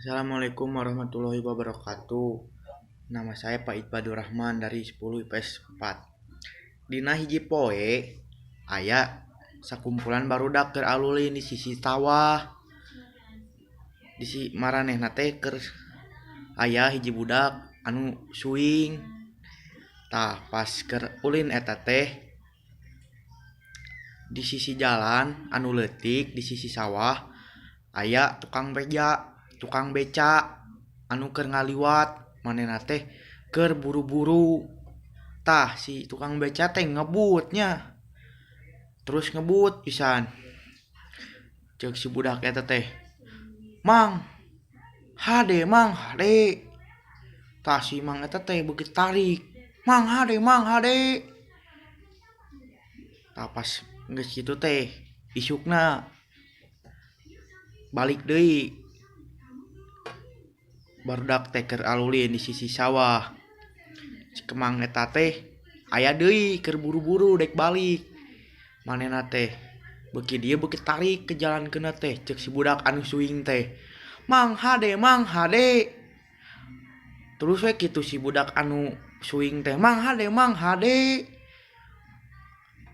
Assalamualaikum warahmatullahi wabarakatuh. Nama saya Pak Ibadur Rahman dari 10 IPS 4. Dina hiji poe aya sakumpulan barudak keur alulin di sisi sawah. Di si maranehna teh keur aya hiji budak anu suing. Tah, pas keur ulin eta teh di sisi jalan anu leutik di sisi sawah aya tukang beca anu keur ngaliwat. Manehna teh keur buru-buru. Tah, si tukang beca teh ngebutnya, terus ngebut pisan. Cek si budak eta teh, "Mang, hade, Mang, hade." Tah, si mang eta teh beuki tarik, "Mang, hade, Mang, hade." Tah, pas geus kitu teh isukna balik deui barudak teh keur alulin di sisi sawah. Si kemang eta teh aya deui keur buru-buru dek balik. Manehna teh beuki dieu beuki tarik ke jalankeunna teh. Cek si budak anu suing teh, "Mang, hade, Mang, hade." Terus we kitu si budak anu suing teh, "Mang, hade, Mang, hade."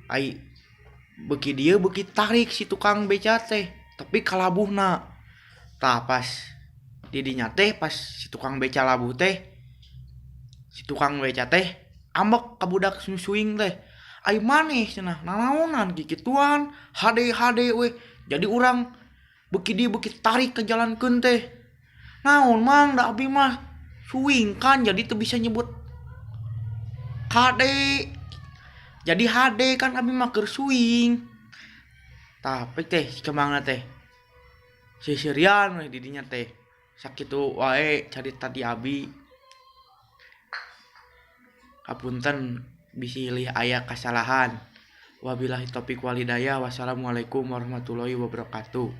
Ai beuki dieu beuki tarik si tukang beca teh, tapi kalabuhna. Tah, pas didinya teh, pas si tukang beca labuh teh, si tukang beca teh ambek ka budak nu suing teh. "Ai maneh," cenah, "nanaonan kikituan, hade hade we, jadi urang beuki dieu beuki tarik ke jalankeun teh." "Naon, Mang, da abi mah suing kan, jadi teu bisa nyebut hade, jadi hade kan abi mah keur suing." Tapi teh si kemangna teh seuseurian we didinya teh. Sakitu wae carita ti abi. Hapunten bilih aya kasalahan. Wabillahi taufik walhidayah. Wassalamualaikum warahmatullahi wabarakatuh.